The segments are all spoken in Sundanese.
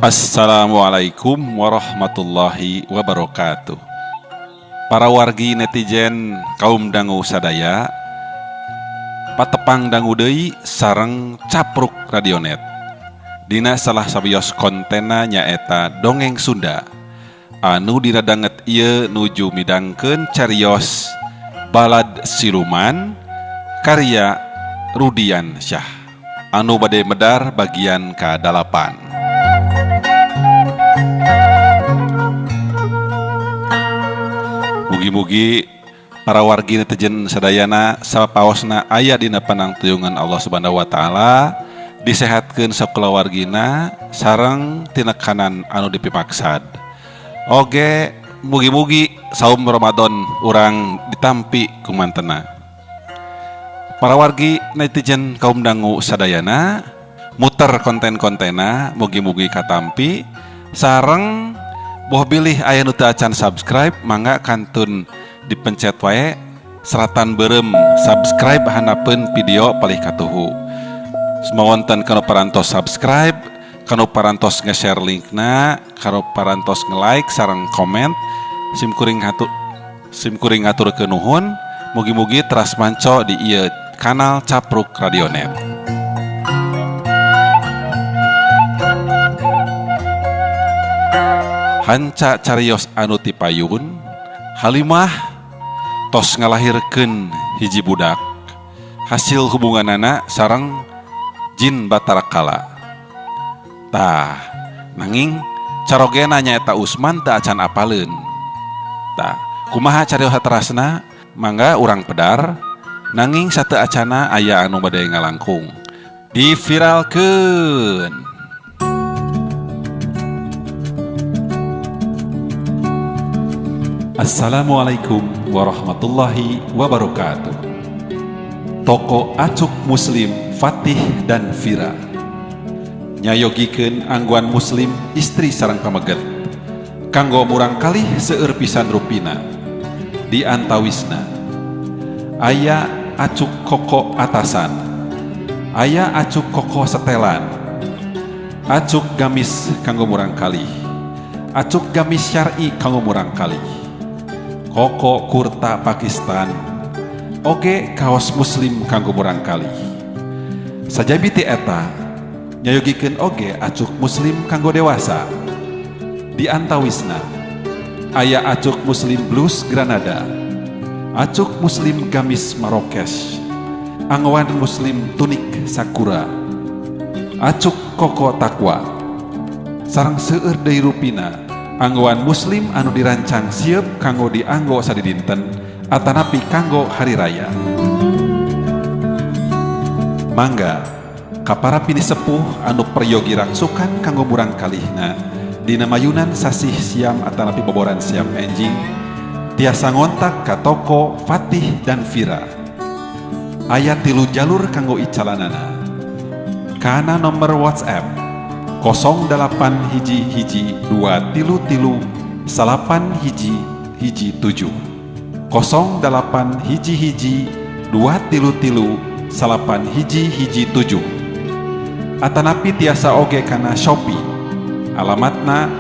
Assalamualaikum warahmatullahi wabarakatuh. Para wargi netizen kaum dangu sadaya, patepang dangu deui sareng Capruk Radionet. Dina salah sawios kontena nyaeta dongeng Sunda anu dina danget ieu nuju midangkeun carios Balad Siluman karya Rudiansyah anu bade medar bagian ka-8. Mugi-mugi para wargi netizen sadayana sapaosna aya dina panangtuyungan Allah Subhanahu wa taala, disehatkeun sakulawargina sareng tinekanan anu dipimaksad. Oge mugi-mugi saum Ramadan urang ditampi kumantena. Para wargi netizen kaum dangu sadayana muter konten-kontena mugi-mugi katampi sareng boh bilih aya nu teu acan subscribe mangga kantun dipencet wae seratan beureum subscribe hanapeun video palih katuhu. Sumawonten kanu parantos subscribe, kanu parantos nge-share linkna, kanu parantos nge-like sareng komen, simkuring ngaturkeun nuhun, mugi-mugi teras manco di ieu kanal Capruk Radionet. Hanca carios anu tipayun, Halimah tos ngalahirkeun hiji budak hasil hubunganana sareng jin Batara Kala. Tah, nanging carogena nyaeta Usman teu acan apaleun. Tah, kumaha carios saterasna? Mangga urang pedar, nanging sateu acana aya anu bade ngalangkung. Diviralkeun. Assalamualaikum warahmatullahi wabarakatuh. Toko Acuk Muslim Fatih dan Vira nyayogikeun angguan muslim istri sareng pameget kanggo murang kalih seueur pisan rupina. Di antawisna aya acuk koko atasan, aya acuk koko setelan, acuk gamis kanggo murang kalih, acuk gamis syar'i kanggo murang kalih, koko kurta Pakistan, oge kaos muslim kanggo murang kalih. Sajabi ti eta nyayogikeun oge acuk muslim kanggo dewasa. Di antawisna aya acuk muslim blus Granada, acuk muslim gamis Marrakesh, angwan muslim tunik sakura, acuk koko takwa, sareng seueur deui rupina anggoan muslim anu dirancang siap kanggo dianggo sadidinten atanapi kanggo hari raya. Mangga kapara pini sepuh anu peryogi rangsukan kanggo murang kalihna dina mayunan sasih siam atanapi boboran siam enjing tiasa ngontak ka toko Fatih dan Vira. Aya 3 jalur kanggo icalanana. Kana nomor WhatsApp 08 1 1 2 3 3 9 1 1 7 08 1 1 2 3 3 9 1 1 7 atanapi tiasa oge kana Shopee. Alamatna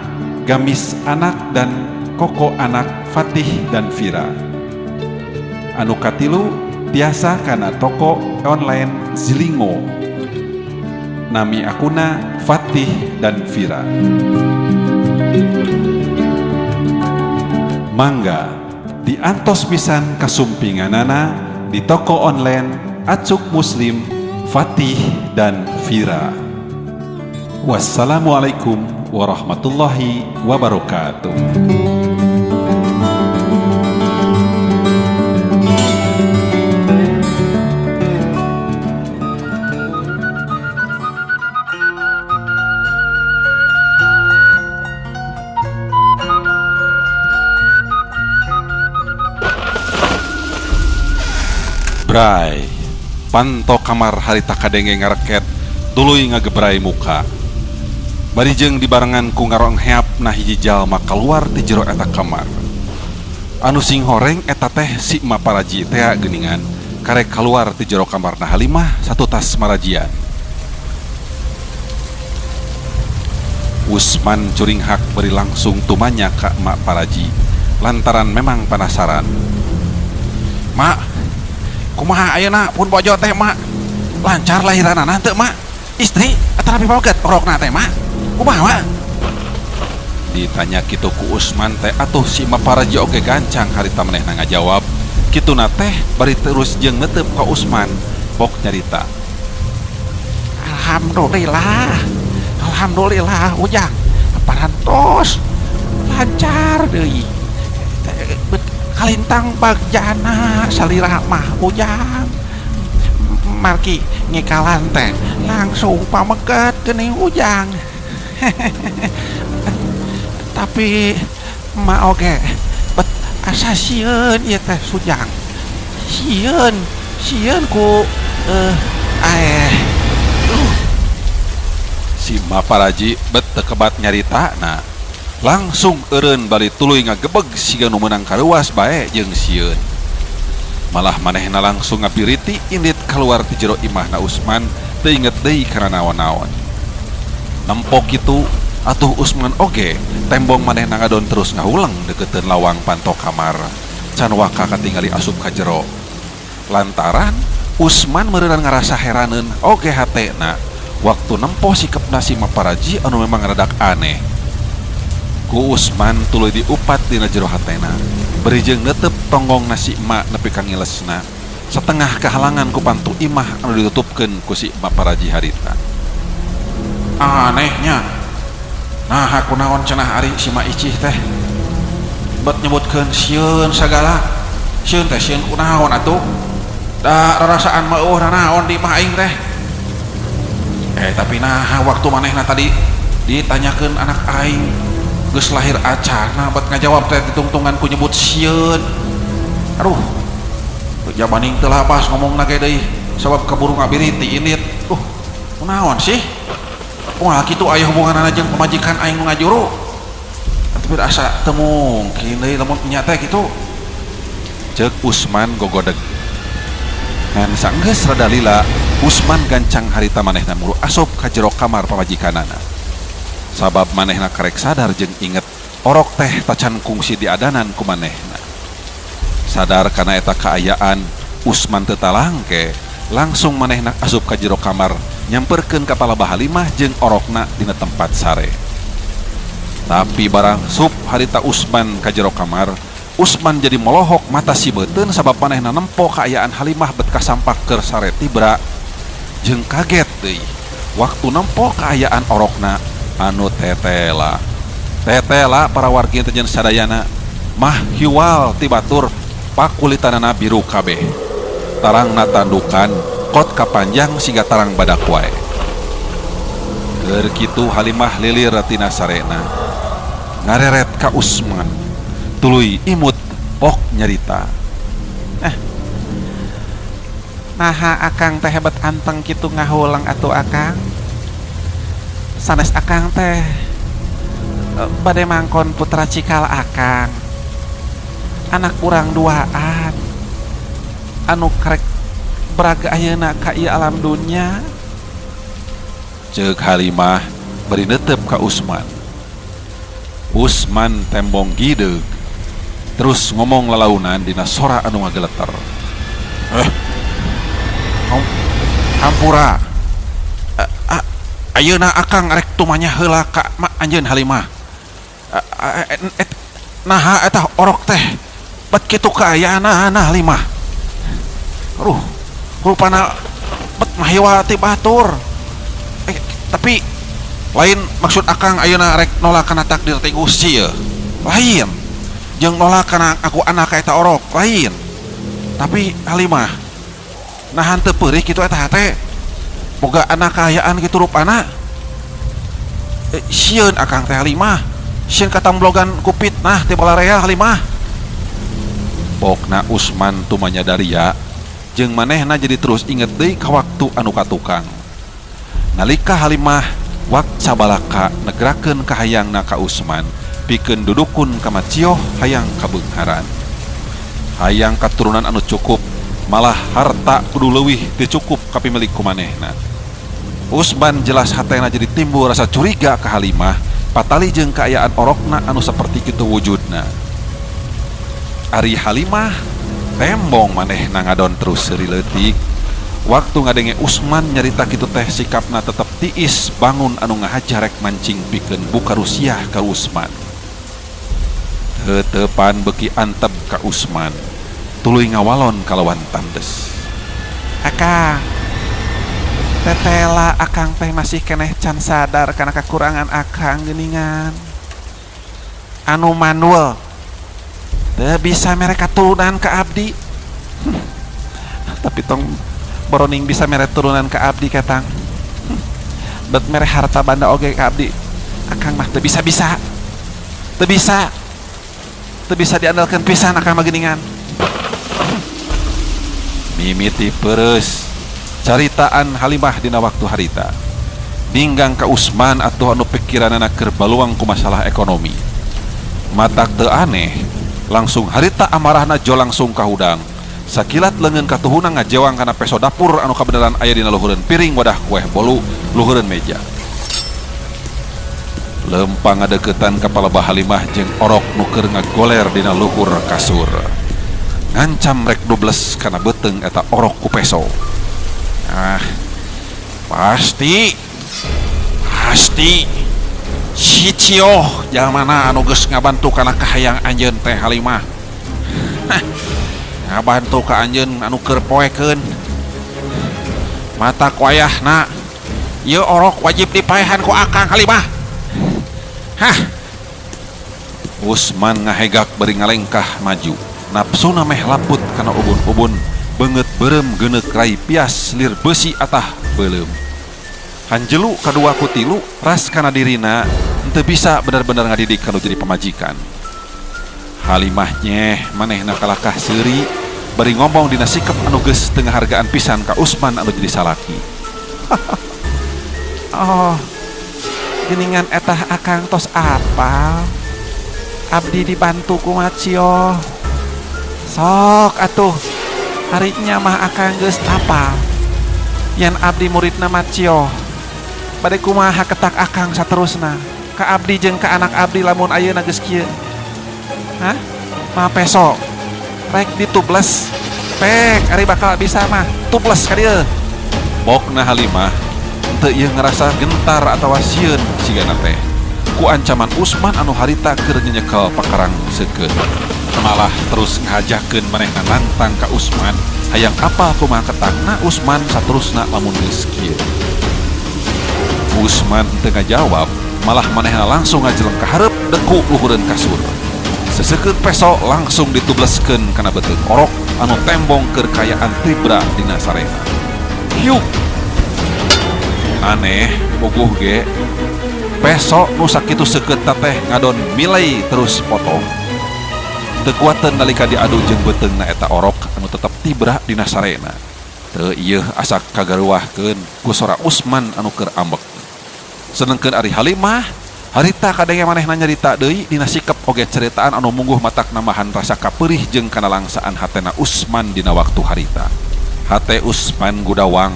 Gamis Anak dan Koko Anak Fatih dan Vira. Anu katilu tiasa kana toko online Zilingo. Nami akuna Fatih dan Vira. Mangga diantos pisan kasumpinganana di toko online Acuk Muslim Fatih dan Vira. Wassalamualaikum warahmatullahi wabarakatuh. Gebrai. Panto kamar harita kadenge ngareket tuluy ngagebrai muka. Bari jeung dibarengan ku ngarongheap na hiji jalma kaluar ti jero eta kamar. Anu sing horeng eta teh si Ma Paraji tea geuningan karek kaluar ti jero kamarna Halimah satutas marajian. Usman curinghak bari langsung tumanya ka Mak Paraji lantaran memang panasaran. Mak, kumaha ayeuna pun bojo teh mak? Lancar lahiranana teu mak? Istri atanapi pameget orokna teh mak? Kumaha mak? Ditanya kitu ku Usman teh atuh si Ma Paraji oge gancang harita manehna ngajawab. Kituna teh bari terus jeung neuteup ka Usman pok nyarita. Alhamdulillah. Alhamdulillah Ujang parantos lancar deui. Kalintang bagjana salira mah Ujang. Marki ngikalan teh langsung pameget geuning Ujang. Tapi ma oge bet asa sieun ieu teh Sujang. Sieun, sieun ku aeh. Si Ma Paraji bet teu kebat nyaritana. Langsung eureun bari tuluy ngagebeg siga nu meunang kareuwas bae jeung sieun. Malah manehna langsung ngapiriti indit kaluar ti jero imahna Usman teu inget deui kana naon-naon. Nempo kitu atuh Usman oge tembong manehna ngadon terus ngahuleng deukeuteun lawang panto kamar. Can waka katingali asup ka jero. Lantaran Usman meureunan ngarasa heraneun oge hatena waktu nempo sikepna si Ma Paraji anu memang radak aneh. Ku Usman tuluy diupat dina jero hatena. Bari jeung neuteup tonggong nasi emak nepi ka ngilesna. Setengah kahalangan ku pantu imah anu ditutupkeun ku si Ma Paraji harita. Anehnya. Nah kunaon cenah ari si Ma Icih teh. Bet nyebutkeun sieun sagala. Sieun teh sieun kunaon atuh? Da rarasaan mah eueuh nanaon di imah aing teh. Tapi nah waktu manehna tadi ditanyakeun anak aing geus lahir acana bet ngajawab teh ditungtungan ku nyebut sieun. Aduh, jabaning teu labas ngomongna ge deui sabab kaburu ngabiriti indit. Kunaon sih? Kumaha kitu aya hubunganana jeung pamajikan aing nu ngajuru? Tapi asa teu mungkin deui lamun nya teh kitu. Ceuk Usman gogodeg. Ngan sanggeus rada lila, Usman gancang harita manehna muru asup ka jero kamar pamajikanana. Sabab manehna karek sadar jeung inget orok teh tacan kungsi diadanan ku manehna. Sadar kana eta kaayaan, Usman teu talangke, langsung manehna asup ka jero kamar nyamperkeun ka palabah Halimah jeung orokna dina tempat sare. Tapi barang sup harita Usman ka jero kamar, Usman jadi molohok mata si beuteun sabab manehna nempo kaayaan Halimah bet kasampak keur sare tibra. Jeung kaget deui waktu nempo kaayaan orokna anu tetela. Tetela para wargi teh sadayana mah hiwal ti batur pakulitanana biru kabeh. Tarangna tandukan kot kapanjang siga tarang badak wae. Keur kitu Halimah lilir tina sarena. Ngareret ka Usman. Tuluy imut pok nyarita. Naha akang teh hebat anteng kitu ngahulang atuh akang. Sanes akang teh bade mangkon putra cikal akang. Anak urang duaan anu karek beraga ayeuna ka ieu alam dunya. Ceuk Halimah bari neuteup ka Usman. Usman tembong gideug terus ngomong lalaunan dina sora anu ngageleter. Hampura. Ayeuna akang rek tumanya heula ka anjeun Halimah. Naha eta orok teh bet kitu kaayaanana Halimah. Aduh, rupana bet mahiwa ti batur. Tapi lain maksud akang ayeuna rek nolak kana takdir ti Gusti ye. Lain. Jeung nolak kana aku anak ka eta orok, lain. Tapi Halimah nahan teu peurih kitu eta hate. Boga anak kaayaan kitu rupana. Sieun akang teh Halimah. Sieun katamblogan ku fitnah ti balarea Halimah. Pokna Usman tumanya daria Jeung manehna jadi terus inget deui ka waktu anu katukang. Nalika Halimah wak cabalaka negrakeun kahayangna ka Usman pikeun dudukun ka Macioh hayang kabeungharan. Hayang katurunan anu cukup malah harta kudu leuwih teu cukup kapimilik ku manehna. Usman jelas hatena jadi timbul rasa curiga ka Halimah patali jeung kaayaan orokna anu saperti kitu wujudna. Ari Halimah tembong manehna ngadon terus seuri leutik. Waktu ngadenge Usman nyarita kitu teh sikapna tetep tiis bangun anu ngahaja rek mancing pikeun buka rusiah ka Usman. Teuteupan beuki antep ka Usman, tuluy ngawalon kalawan tandes. Akang, tetela akang teh masih keneh can sadar kana kekurangan akang geuningan. Anu manual teu bisa mere katurunan ka abdi. Tapi tong boroning bisa mere turunan ka abdi katang. Bet mere harta banda oge ka abdi. Akang mah teu bisa-bisa. Teu bisa. Teu bisa diandalkeun pisan akang mah geuningan. Mimiti pereus caritaan Halimah dina waktu harita. Ninggang ka Usman atuh anu pikiranana keur baluang ku masalah ekonomi. Matak teu aneh, langsung harita amarahna jo langsung kahudang. Sakilat leungeun katuhuna ngajewang kana peso dapur anu kabeneran aya dina luhureun piring wadah kueh bolu luhureun meja. Lempang ngadeukeutan ka palebah Halimah jeung orok nu keur ngagoler dina luhur kasur. Ngancam rek dubles kana beuteung eta orok ku peso. Ah, pasti pasti si Cioh jalmana anu geus ngabantu kana kahayang anjeun teh Halimah. Hah, ngabantu ka anjeun anu keur poekeun. Mata ku ayahna ieu orok wajib dipaehan ku akang Halimah. Hah. Usman ngahegak bari ngalengkah maju. Napsuna meh laput kana ubun-ubun, beungeut beureum geuneuk rai pias lir beusi atah beuleum. Hanjelu kadua ku tilu ras kana dirina henteu bisa bener-bener ngadidik kanu jadi pamajikan. Halimah nyeh manehna kalakah seuri bari ngomong dina sikep anu geus teu ngahargaan pisan ka Usman anu jadi salaki. Oh, geuningan etah akang tos apal. Abdi dibantu ku Macioh. Sok atuh, harinya mah akang geus apal. Yen abdi muridna Macioh, bade kumaha ketak akang saterusna. Ka abdi jeung ka anak abdi lamun ayeuna geus kieu. Hah? Mah peso. Rek ditubles. Pek ari bakal bisa mah tubles ka dieu. Bokna Halimah teu ieu ngerasa gentar atawa sieun sigana teh. Ku ancaman Usman anu harita keur nyenyekel pakarang seukeut. Malah terus ngajakeun manehna nantang ka Usman hayang apal kumaha ketakna Usman saterusna lamun geus kieu. Usman teu ngajawab, malah manehna langsung ngajeleng ka hareup deku luhureun kasur. Seseukeut peso langsung ditubleskeun kana beuteung orok anu tembong keur kaayaan tibra dina sarena. Hiuk. Aneh puguh ge. Peso nu sakitu seukeutna teh ngadon milai terus potong. Teu kuateun nalika diadu jeung beuteungna eta orok anu tetep tibra dina sarena. Teu ieu asa kagaruahkeun ku sora Usman anu keur ambek. Sedengkeun ari Halimah harita kadenge manehna nyarita deui dina sikep oge ceritaan anu mungguh matak nambahan rasa kapeurih jeung kanalangsaan hatena Usman dina waktu harita. Hate Usman gudawang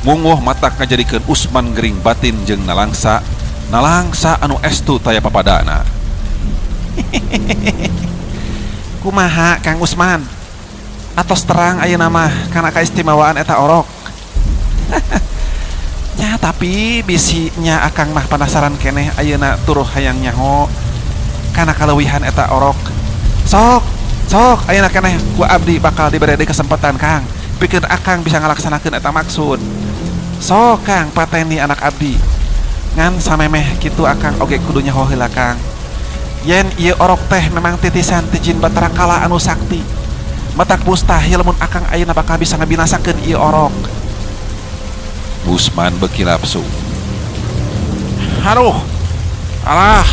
munguh matak ngajadikeun Usman gering batin jeung nalangsa, nalangsa anu estu taya papadana. Kumaha Kang Usman? Atos terang ayeuna mah kana kaistimewaan eta orok. Ya tapi bisinya akang mah penasaran keneh ayeuna turuh hayang nyaho kana kaleuwihan eta orok. Sok, sok ayeuna keneh ku abdi bakal dibere deui kesempatan Kang. Pikeun akang bisa ngalaksanakeun eta maksud. Sok Kang pateni anak abdi. Ngan samemeh kitu akang oge kudu nyaho heula Kang. Yen ieu orok teh memang titisan ti jin Batara Kala anu sakti. Matak mustahil mun akang ayeuna bakal bisa ngabinasakeun ieu orok. Usman beuki lapsu. Aduh, alah,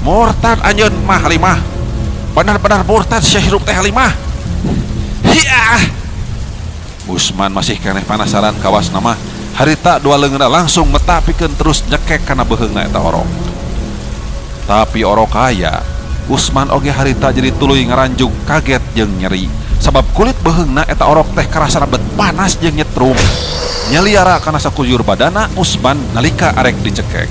murtad anjeun mah Halimah. Benar-benar murtad sia hirup teh Halimah. Hiah. Usman masih keneh panasaran kawas nama harita dua leungeunna langsung meta pikeun terus nyekek kana beuheungna eta orok. Tapi orok aya, Usman oge harita jadi tuluy ngaranjug kaget jeung nyeri sabab kulit beuheungna eta orok teh karasana bet panas jeung nyetrum. Nyaliara kana sakujur badana Usman nalika arek dicekek.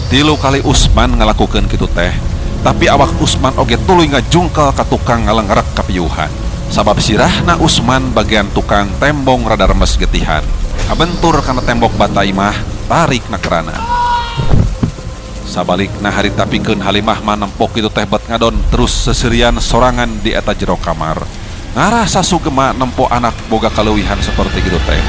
Tilu kali Usman ngalakukeun kitu teh, tapi awak Usman oge tuluy ngajungkel ka tukang ngalengrek kapiuhan. Sabab sirahna Usman bagian tukang tembong rada remes getihan. Kabentur kana tembok bata imah, tarik na kerana. Sabalikna harita pikeun Halimah mah nempok kitu teh bet ngadon terus seserian sorangan di eta jero kamar. Ngarasa sugema nempo anak boga kaleuwihan seperti kitu teh.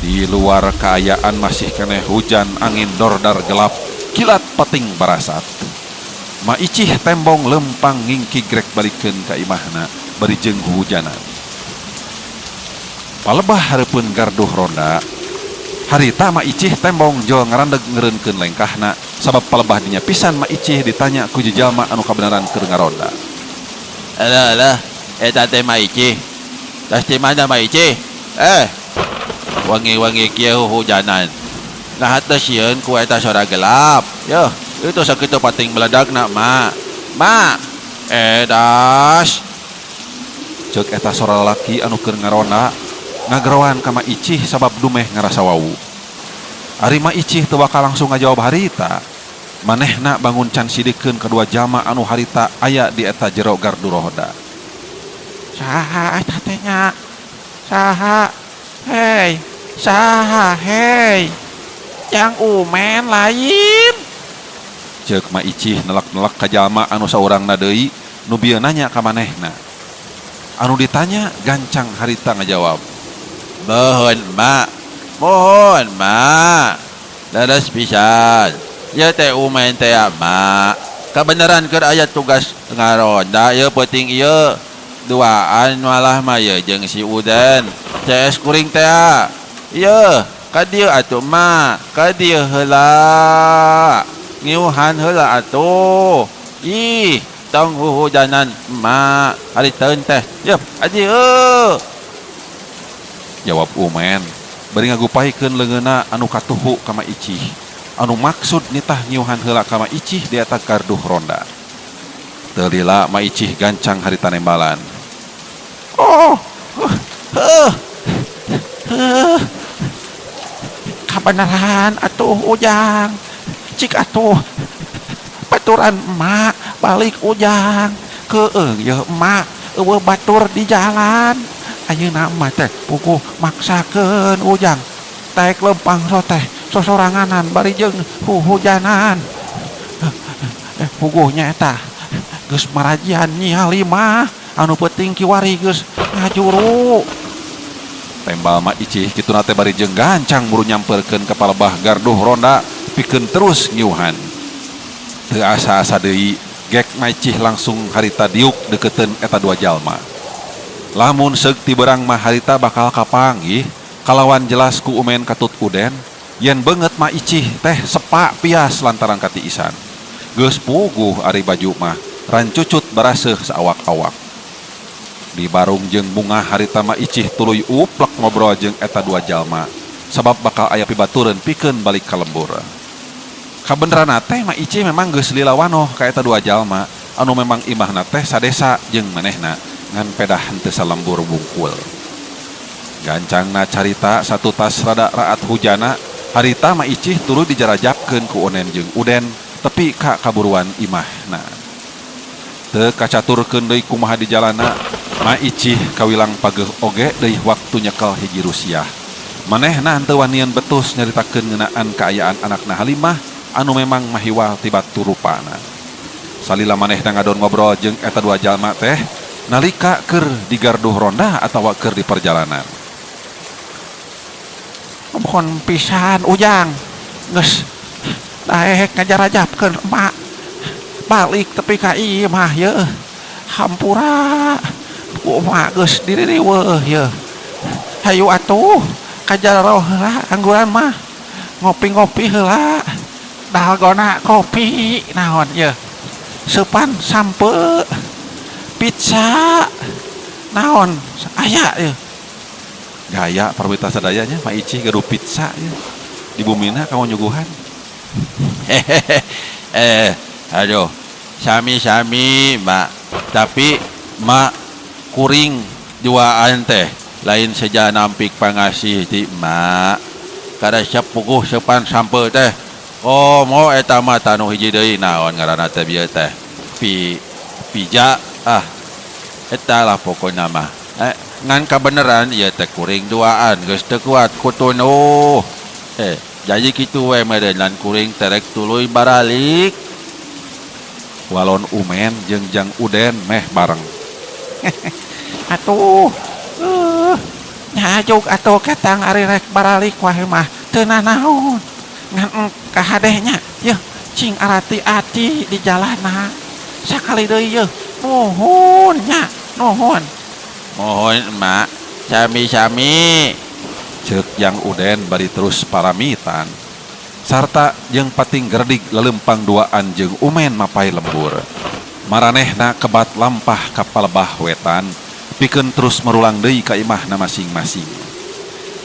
Di luar kaayaan masih keneh hujan angin dordar gelap kilat peting barasat. Ma Icih tembong lempang ngingki grek balikeun ka imahna bari jeung hujanan. Palebah hareupeun garduh ronda. Harita Ma Icih tembong jol ngarandeg ngeureunkeun lengkahna sabab palebah dinya pisan Ma Icih ditanya ku jejalma anu kabeneran keur ngaronda. Alah alah, eta teh Ma Icih. Tas ti mana Ma Icih? Wangi-wangi kieu hujanan. Nah teh sieun ku eta sora gelap. Yeuh, itu sakitu pating meledagna, Ma. Ma. Das. Ceuk eta sora lalaki anu keur ngaronda ngageroan ka Ma Icih sabab dumeh ngarasa wau. Ari Ma Icih teu bakal langsung ngajawab harita. Manehna bangun can sidikeun kadua jalma anu harita aya di eta jero gardu roda. Saha eta teh nya? Saha? Hei, saha hei? Yang umen lain. Ceuk Ma Icih nelak-nelak ka jalma anu saurangna deui nu bieu nanya ka manehna. Anu ditanya gancang harita ngajawab. Mohon mak, mohon mak. Leres pisan. Ieu teh umen teh mak. Kabeneran keur aya tugas ngaronda ieu peuting ieu. Duaan malah mah ieu jeung si Uden. CS kuring teh. Ieu ka dieu atuh mak, ka dieu heula. Ngiuhan heula atuh. Ih, tong huhujanan mak, ari teun teh. Yeup, ka dieu. Jawab Umen, bari ngagupaikeun leungeunna anu katuhu ka Ma Icih. Anu maksud nitah ngiuhan heula ka Ma Icih di eta garduh ronda. Teu lila Ma Icih gancang harita nembalan. Oh, heuh, heuh. Kabeneran atuh Ujang. Cik atuh baturan emak balik Ujang. Keung yeuh emak eueuh batur di jalan. Ayeuna emak teh puguh maksakeun Ujang. Taek lempang so teh sosoranganan bari jeung huhujanan. Puguhnya eta geus marajian Nyi Halimah anu penting kiwari geus ngajuru. Tembal Ma Icih kituna teh bari jeung gancang buru nyamperkeun ka palebah garduh ronda pikeun terus ngiuhan. Teu asa-asa deui gek Ma Icih langsung harita diuk deukeuteun eta dua jalma. Lamun seug ti beurang mah harita bakal kapanggih kalawan jelas ku Umen katut Uden yen beungeut Ma Icih teh sepa pias lantaran katiisan. Geus puguh ari baju mah rancucut baraseuh saawak-awak. Di barung jeung bungah harita Ma Icih tuluy uplek ngobrol jeung eta dua jalma sabab bakal aya pibatureun pikeun balik ka lembur. Kabeneranna teh Ma Icih memang geus lila wanoh ka eta dua jalma anu memang imahna teh sadesa jeung manehna ngan pedah henteu salembur bungkul. Gancangna carita satu tas rada raat hujana harita Ma Icih tuluy dijarajapkeun ku Unen jeung Uden tepi ka kaburuan imahna. Teu kacaturkeun deui kumaha di jalana Ma Icih kawilang pageuh oge deui waktu nyekel hiji rusiah. Manehna henteu wanian betus nyaritakeun ngeunaan kaayaan anakna Halimah anu memang mahiwal ti batu rupana. Salila manehna ngadon ngobrol jeung eta dua jalma teh nalika keur di garduh ronda atawa keur di perjalanan. Mohon pisan Ujang geus daek ngajarajapkeun emak balik tepi ka imah yeuh. Hampura ku emak geus diririweuh yeuh. Hayu atuh ka jaro heula angguran mah ngopi-ngopi heula. Dalgona kopi naon yeuh. Seupan sampeu, pizza, naon aya ieu. Gaya parwita sadaya nya Ma Icih gaduh pizza ieu. Di bumina kanggo nyuguhan. Hehehe eh aduh sami-sami mak tapi mak kuring duaan teh lain seja nampik pangasih ti emak kada siap puguh seupan sampeu teh komo eta mah tanu hiji deui naon ngaranna teh bieu teh pi pija ah eta lah pokona mah eh ngan kabeneran ieu teh kuring duaan geus teu kuat ku tunuh eh jadi kitu we meureunan kuring teh rek tuluy baralik. Walon Umen jeung Jang Uden meh bareng. Atuh uh nyajuk atuh ketang ari rek baralik wae mah teu nanaon ngan kahadeh nya yeuh cing arati-ati di jalanna sakali deui yeuh nuhun nya nuhun. Mohon emak sami-sami. Ceuk Jang Uden bari terus paramitan. Sarta jeung pating gerdig lelempang duaan jeung Umen mapay lembur. Maranehna kebat lampah ka palebah wetan pikeun terus marulang deui ka imahna masing-masing.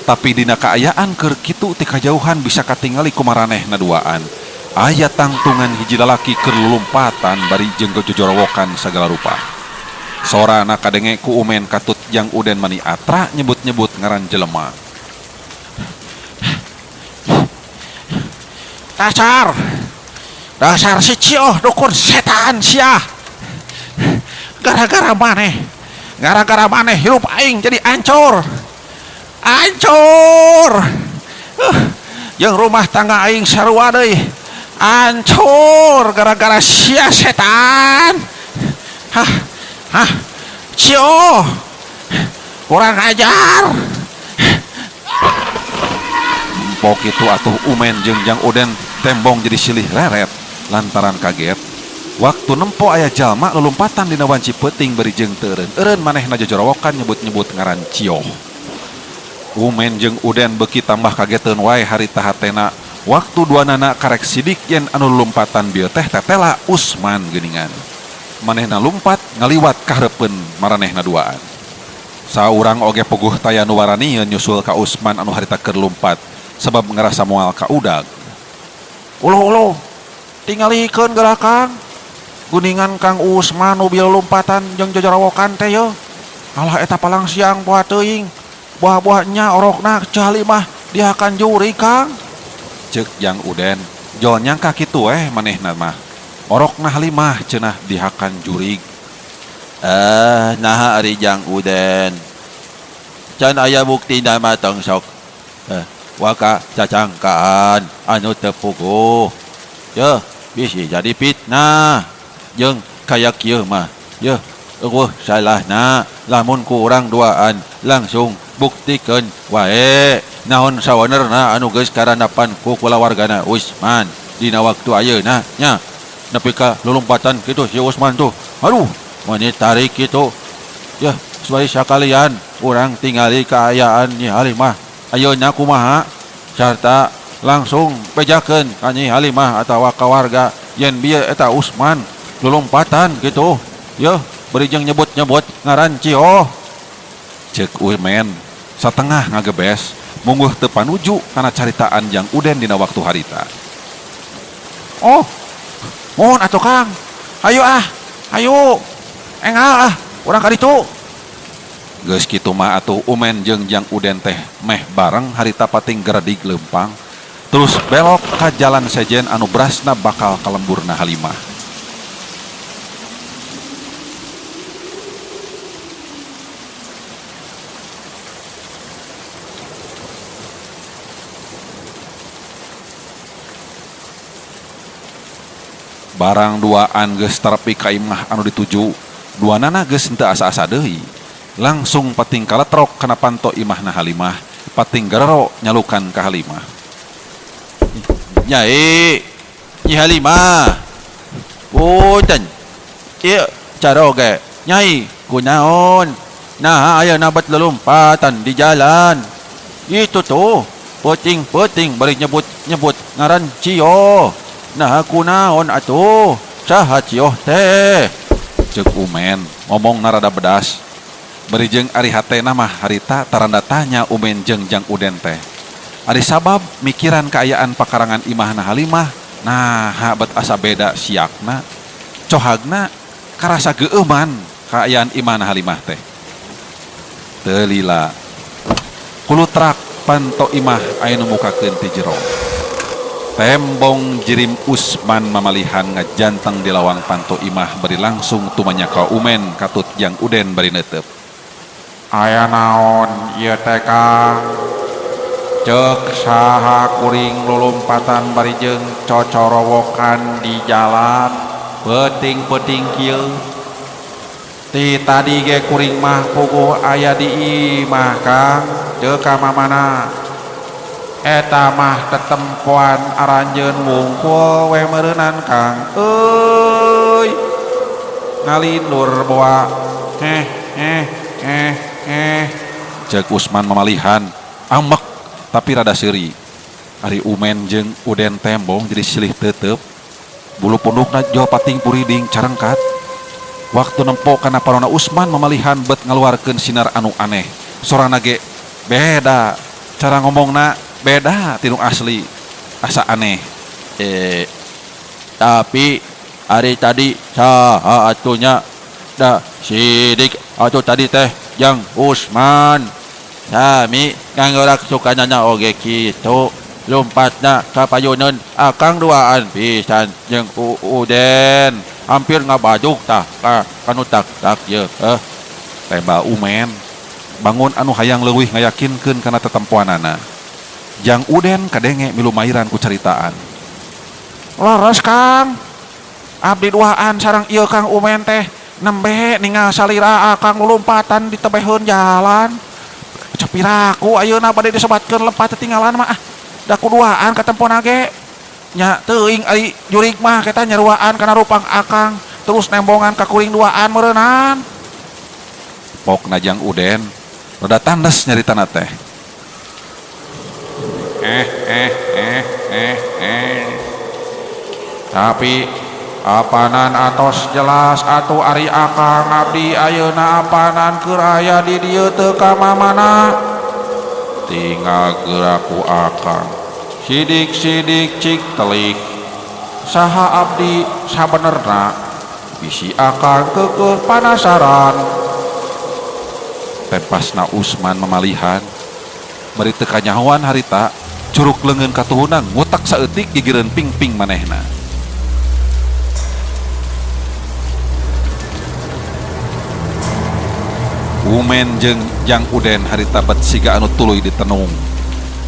Tapi dina kaayaan keur kitu ti kajauhan bisa katingali ku maranehna duaan. Aya tangtungan hiji lalaki keur lulumpatan bari jeung jojorowokan sagala rupa. Sorana kadenge ku Umen katut Jang Uden mani atra nyebut-nyebut ngaran jelema. Dasar, dasar si Cioh dukun setan sia. Gara-gara maneh, gara-gara maneh hirup aing jadi ancur, ancur. Jeung rumah tangga aing sarua deui, ancur gara-gara sia setan. Hah, hah, Cioh, kurang ajar. Empok itu atuh Umen jeung Jang Uden tembong jadi silih reret lantaran kaget. Waktu nempo aya jalma lulumpatan dina wanci peuting bari jeung teu eureun-eureun manehna jojorowokan nyebut-nyebut ngaran Cioh. Umen jeung Uden beuki tambah kageteun wae harita hatena waktu duanana karek sidik yen anu lulumpatan bieu teh tetela Usman geuningan. Manehna lumpat ngaliwat kahareupeun maranehna duaan. Saurang oge puguh taya nu waranieun nyusul ka Usman anu harita keur lumpat sebab ngerasa moal ka udag. Uluh-uluh, tingalikeun geura Kang. Guningan Kang Usman nu bieu lompatan jeung jojorowokan teh yeuh. Alah eta palang siang poa teuing. Buah-buah nya orokna cali mah dihakan juri Kang. Ceuk Jang Uden, jol nyangka kitu weh manehna mah. Orokna halimah cenah dihakan jurig. Naha ari Jang Uden. Can aya buktina mah tong sok. Waka cacangkaan anu teu puguh. Yeuh, bisi jadi fitnah. Jeung kaya kieu mah. Yeuh, eueuh salahna lamun ku urang duaan langsung buktikeun wae. Naon sawenerna anu geus karanapan ku kulawargana Usman dina waktu ayeuna nya. Nepi ka lulumpatan kitu si Usman tuh. Aduh, mani tarik kitu. Yeuh, sabari sakalian urang tingali kaayaan Nyi Halimah. Ayeuna kumaha sarta langsung bejakeun ka Nyi Halimah atawa ka warga yen bieu eta Usman lulumpatan kitu. Yeuh, bari jeung nyebut-nyebut ngaran Cioh. Ceuk Umen satengah ngagebes mungguh teu panuju kana caritaan Jang Uden dina waktu harita. Oh, mohon atuh Kang. Hayu ah, hayu. Engal ah, urang ka ditu. Geus kitu mah atuh Umen jeung Jang Uden teh meh bareng harita pating geredig leumpang terus belok ka jalan sejen anu brasna bakal ka lemburna Halimah. Barang duaan geus terepi ka imah anu dituju, duanana geus henteu asa-asa deui. Langsung pating kaletrok kana panto imahna Halimah, pating gerero nyalukan ka Halimah. Nyai, Nyi Halimah. Punten. Ieu caroge. Nyai, kunaon? Naha ayeuna bet lelumpatan di jalan. Itu tuh, peuting-peuting bari nyebut-nyebut ngaran Cioh. Naha kunaon atuh? Saha cioh teh? Ceuk Umen ngomongna rada bedas. Bari jeung ari hatena mah harita taranda tanya Umen jeung Jang Uden teh. Ari sabab mikiran kaayaan pakarangan imahna Halimah naha bet asa beda siakna. Cohagna karasa geueuman kaayaan imahna Halimah teh. Teu lila kulutrak panto imah aya nu mukakeun ti jero. Tembong jirim Usman mamalihan ngajanteng di lawang panto imah bari langsung tumanya ka Umen katut Jang Uden bari neuteup. Aya naon ieu teh Kang? Ceuk saha kuring lulumpatan bari jeung cocorowokan di jalan peuting-peuting kieu. Ti tadi ge kuring mah puguh aya di imah Kang, ceuk ka mamana. Eta mah tetempoan aranjeun wungkul we meureunan Kang. Euy. Ngalindur boa. Heh heh heh heh. Ceuk Usman mamalihan ambek tapi rada seuri. Ari Umen jeung Uden tembong jadi silih teuteup. Bulu pundukna jol pating puriding carengkat. Waktu nempo kana parona Usman mamalihan bet ngaluarkeun sinar anu aneh. Sorana ge beda, cara ngomongna beda ti nu asli, asa aneh. Tapi ari tadi saha atuh nya? Da sidik atuh tadi teh Jang Usman. Sami nganggorak sukanana oge kitu. Lompatna ka payuneun akang duaan pisan jeung Uden. Hampir ngabaduk tah ka kanu tak-tak ye. Tembak Umen bangun anu hayang leuwih ngayakinkeun kana tetempoanana. Jang Uden kadenge milu mairan ku caritaan. Leres Kang, abdi duaan sareng ieu Kang Umen teh nembe ningal salira akang lulumpatan di tebeheun jalan. Cepiraku ayeuna bade disebatkeun lempat tetinggalan mah ah. Da kuduaan katempona ge. Nya teuing ari jurig mah kita nyaruaan kana rupang akang terus nembongan ka kuring duaan meureunnan. Pokna Jang Uden rada tandes nyaritana teh. Tapi apanan atos jelas atuh ari akang abdi ayeuna apanan keur aya di dieu teu ka mamana. Tinggal geuraku akang. Sidik-sidik cik telik. Saha abdi sabenerna bisi akang keukeuh panasaran. Tempasna Usman mamalihan bari teu kanyahoan harita curuk leungeun katuhuna ngutak saeutik gigireun pingping manehna. Umen jeung Jang Uden harita bet siga anu tuluy ditenung.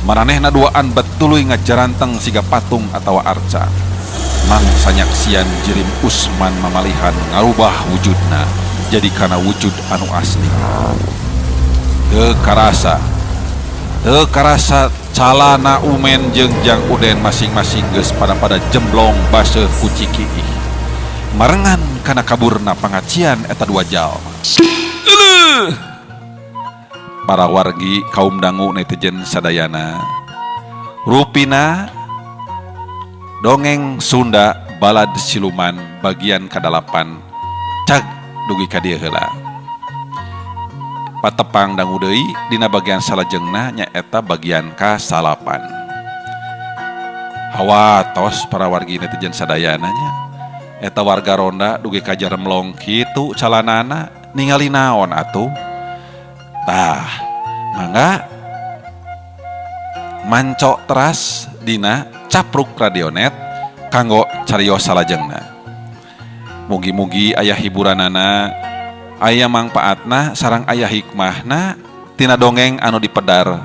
Maranehna duaan bet tuluy ngajaranteng siga patung atawa arca. Mangsa nyaksian jirim Usman mamalihan ngarubah wujudna jadi kana wujud anu asli. Teu karasa calana Umen jeung Jang Uden masing-masing geus pada-pada jemblong baseuh ku cikiih. Marengan kana kaburna pangacian eta dua jalma. Para wargi kaum dangu netizen sadayana, rupina dongeng Sunda balad siluman bagian kadalapan cag dugi ka dieu heula. Patepang dangu deui dina bagian salajengna nyaeta bagian kasalapan. Hawatos para wargi netizen sadayana nya. Eta warga ronda dugi ka jaremlong kitu calanana ningali naon atuh. Tah, mangga mancok teras dina capruk radionet kanggo carios salajengna. Mugi-mugi aya hiburanana, aya mangpaatna sareng aya hikmahna tina dongeng anu dipedar.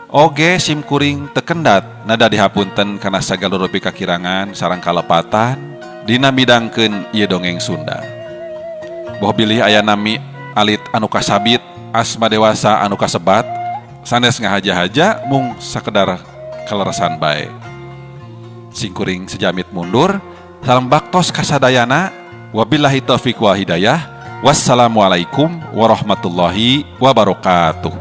Oge simkuring tekendat nada dihapunten kana sagala rupi kakirangan sareng kalepatan dina midangkeun ieu dongeng Sunda. Boh bilih aya nami alit anu kasabit, asma dewasa anu kasebat, sanes ngahaja-haja mung sakedar kaleresan bae. Singkuring sejamit mundur, salam baktos kasadayana, wabillahi taufik wal hidayah, wassalamualaikum warahmatullahi wabarakatuh.